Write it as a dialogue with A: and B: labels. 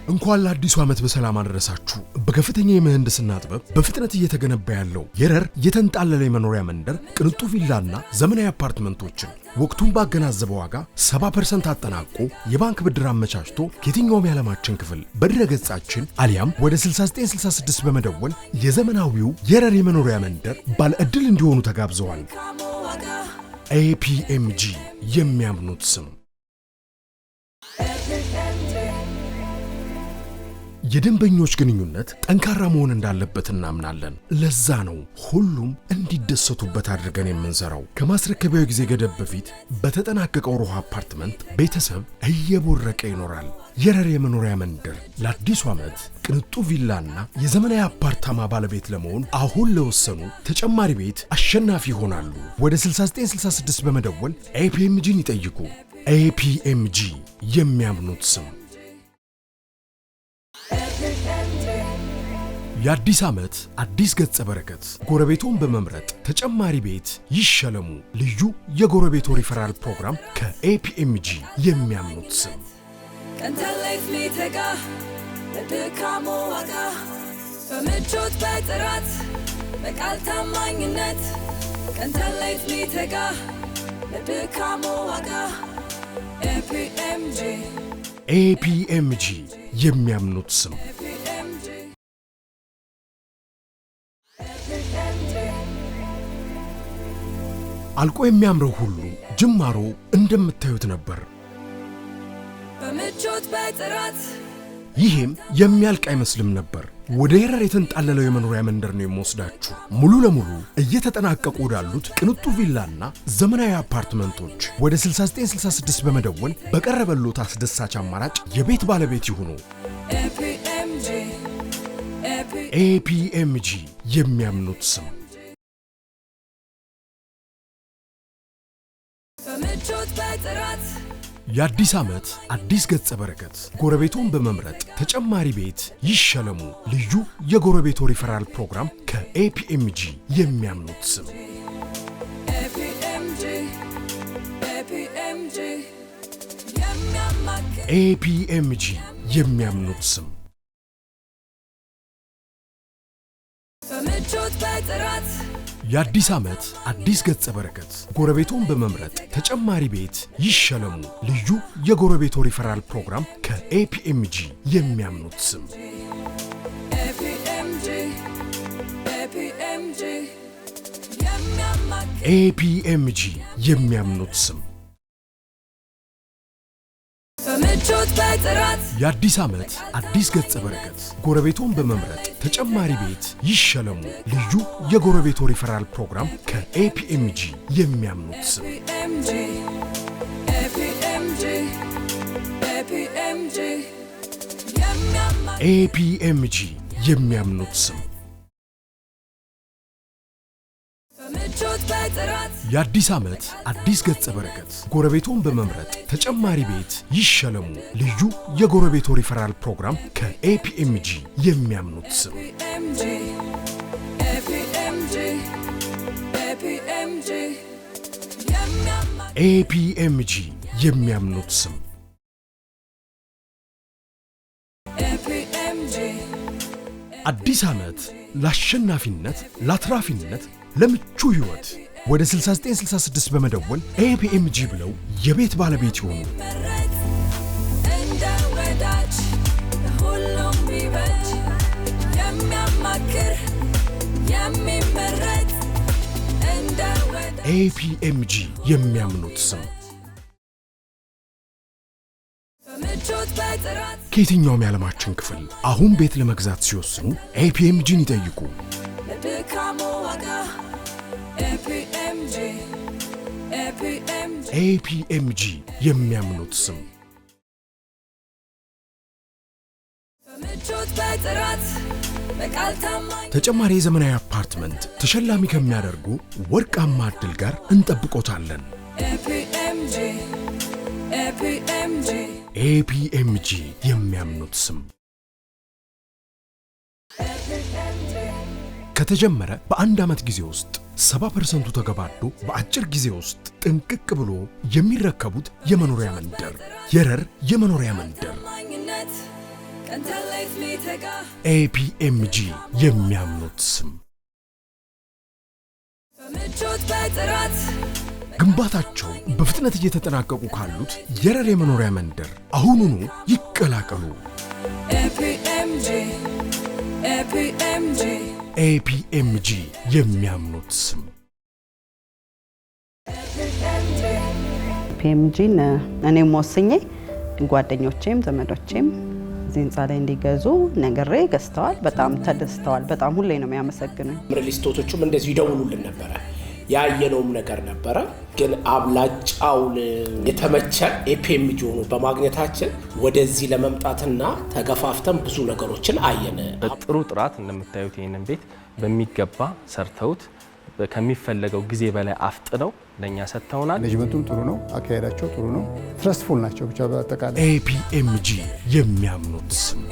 A: እንኳን ለአዲሱ ዓመት በሰላም አደረሳችሁ። በከፍተኛ የምህንድስና ጥበብ በፍጥነት እየተገነባ ያለው የረር የተንጣለለ የመኖሪያ መንደር፣ ቅንጡ ቪላና ዘመናዊ አፓርትመንቶችን ወቅቱን ባገናዘበ ዋጋ 70% አጠናቆ፣ የባንክ ብድር አመቻችቶ፣ ከየትኛውም የዓለማችን ክፍል በድረ ገጻችን አሊያም ወደ 6966 በመደወል የዘመናዊው የረር የመኖሪያ መንደር ባለ ዕድል እንዲሆኑ ተጋብዘዋል። ኤፒኤምጂ፣ የሚያምኑት ስም። የደንበኞች ግንኙነት ጠንካራ መሆን እንዳለበት እናምናለን። ለዛ ነው ሁሉም እንዲደሰቱበት አድርገን የምንሰራው። ከማስረከቢያው ጊዜ ገደብ በፊት በተጠናቀቀው ሮሃ አፓርትመንት ቤተሰብ እየቦረቀ ይኖራል። የረር የመኖሪያ መንደር ለአዲሱ ዓመት ቅንጡ ቪላና የዘመናዊ አፓርታማ ባለቤት ለመሆን አሁን ለወሰኑ ተጨማሪ ቤት አሸናፊ ይሆናሉ። ወደ 6966 በመደወል ኤፒኤምጂን ይጠይቁ። ኤፒኤምጂ፣ የሚያምኑት ስም። የአዲስ ዓመት አዲስ ገጸ በረከት፣ ጎረቤቶን በመምረጥ ተጨማሪ ቤት ይሸለሙ። ልዩ የጎረቤቶ ሪፈራል ፕሮግራም ከኤፒኤምጂ፣ የሚያምኑት ስም።
B: ቀን ተሌት ሚተጋ ለድካሙ ዋጋ፣ በምቾት፣ በጥራት፣ በቃል ታማኝነት፣ ቀን ተሌት ሚተጋ ለድካሙ ዋጋ፣ ኤፒኤምጂ።
A: ኤፒኤምጂ፣ የሚያምኑት ስም።
B: ኤፒኤምጂ፣ ኤፒኤምጂ።
A: አልቆ የሚያምረው ሁሉ ጅማሮ እንደምታዩት ነበር።
B: በምቾት፣ በጥራት።
A: ይህም የሚያልቅ አይመስልም ነበር። ወደ የረር የተንጣለለው የመኖሪያ መንደር ነው የምወስዳችሁ። ሙሉ ለሙሉ እየተጠናቀቁ ወዳሉት ቅንጡ ቪላና ዘመናዊ አፓርትመንቶች ወደ 6966 በመደወል በቀረበሎት አስደሳች አማራጭ የቤት ባለቤት ይሁኑ።
B: ኤፒኤምጂ፣ ኤፒ
A: ኤፒኤምጂ፣ የሚያምኑት ስም።
B: በምቾት፣ በጥራት።
A: የአዲስ ዓመት አዲስ ገጸ በረከት፣ ጎረቤቶን በመምረጥ ተጨማሪ ቤት ይሸለሙ። ልዩ የጎረቤቶ ሪፈራል ፕሮግራም ከኤፒኤምጂ፣ የሚያምኑት ስም።
B: ኤፒኤምጂ፣ ኤፒኤምጂ፣ የሚያማክር።
A: ኤፒኤምጂ፣ የሚያምኑት ስም።
B: በምቾት፣ በጥራት።
A: የአዲስ ዓመት አዲስ ገጸ በረከት፣ ጎረቤቶን በመምረጥ ተጨማሪ ቤት ይሸለሙ። ልዩ የጎረቤቶ ሪፈራል ፕሮግራም ከኤፒኤምጂ፣ የሚያምኑት ስም።
B: ኤፒኤምጂ፣ ኤፒኤምጂ፣ የሚያማክር።
A: ኤፒኤምጂ፣ የሚያምኑት ስም።
B: በምቾት፣ በጥራት።
A: የአዲስ ዓመት አዲስ ገጸ በረከት፣ ጎረቤቶን በመምረጥ ተጨማሪ ቤት ይሸለሙ። ልዩ የጎረቤቶ ሪፈራል ፕሮግራም ከኤፒኤምጂ፣ የሚያምኑት ስም።
B: ኤፒኤምጂ፣ ኤፒኤምጂ፣ ኤፒኤምጂ፣ የሚያማክር።
A: ኤፒኤምጂ፣ የሚያምኑት ስም።
B: በምቾት፣ በጥራት።
A: የአዲስ ዓመት አዲስ ገጸ በረከት፣ ጎረቤቶን በመምረጥ ተጨማሪ ቤት ይሸለሙ። ልዩ የጎረቤቶ ሪፈራል ፕሮግራም ከኤፒኤምጂ፣ የሚያምኑት ስም።
B: ኤፒኤምጂ፣ ኤፒኤምጂ፣ ኤፒኤምጂ፣ የሚያማክር።
A: ኤፒኤምጂ፣ የሚያምኑት ስም።
B: ኤፒኤምጂ።
A: አዲስ ዓመት ለአሸናፊነት፣ ለአትራፊነት፣ ለምቹ ሕይወት። ወደ 6966 በመደወል ኤፒኤምጂ ብለው የቤት ባለቤት ይሁኑ።
B: መረጥ እንደ ወዳጅ፣ ለሁሉም ቢበጅ፣ የሚያማክር፣ የሚመረጥ እንደ ወዳጅ።
A: ኤፒኤምጂ፣ የሚያምኑት ስም።
B: በምቾት፣ በጥራት።
A: ከየትኛውም የዓለማችን ክፍል አሁን ቤት ለመግዛት ሲወስኑ ኤፒኤምጂን ይጠይቁ።
B: ለድካሙ ዋጋ፣ ኤፒኤምጂ፣ ኤፒኤምጂ።
A: ኤፒኤምጂ፣ የሚያምኑት ስም።
B: በምቾት፣ በጥራት፣ በቃል ታማኝ።
A: ተጨማሪ የዘመናዊ አፓርትመንት ተሸላሚ ከሚያደርጉ ወርቃማ ዕድል ጋር እንጠብቆታለን።
B: ኤፒኤምጂ፣ ኤፒኤምጂ።
A: ኤፒኤምጂ፣ የሚያምኑት ስም። ከተጀመረ በአንድ ዓመት ጊዜ ውስጥ 70% ተገባዶ በአጭር ጊዜ ውስጥ ጥንቅቅ ብሎ የሚረከቡት የመኖሪያ መንደር፣ የረር የመኖሪያ መንደር።
B: ታማኝነት ቀን ተሌት ሚተጋ።
A: ኤፒኤምጂ፣ የሚያምኑት ስም።
B: በምቾት በጥራት።
A: ግንባታቸው በፍጥነት እየተጠናቀቁ ካሉት የረር የመኖሪያ መንደር አሁኑኑ ይቀላቀሉ።
B: ኤፒኤምጂ፣ ኤፒኤምጂ።
A: ኤፒኤምጂ፣ የሚያምኑት ስም።
C: ኤፒኤምጂን እኔም ወስኜ ጓደኞቼም ዘመዶቼም እዚህ ህንፃ ላይ እንዲገዙ ነግሬ ገዝተዋል። በጣም ተደስተዋል። በጣም ሁሌ ነው የሚያመሰግኑኝ።
D: ሪል ስቴቶቹም እንደዚሁ ይደውሉልን ነበረ። ያየነውም ነገር ነበረ። ግን አብላጫውን የተመቸ ኤፒኤምጂ ሆኖ በማግኘታችን ወደዚህ ለመምጣትና ተገፋፍተን ብዙ ነገሮችን አየን።
E: በጥሩ ጥራት እንደምታዩት ይህንን ቤት በሚገባ ሰርተውት ከሚፈለገው ጊዜ በላይ አፍጥነው ለእኛ ሰጥተውናል።
F: Management ኡም ጥሩ ነው፣ አካሄዳቸው ጥሩ ነው። Trustful ናቸው ብቻ በአጠቃላይ።
A: ኤፒኤምጂ፣ የሚያምኑት ስም።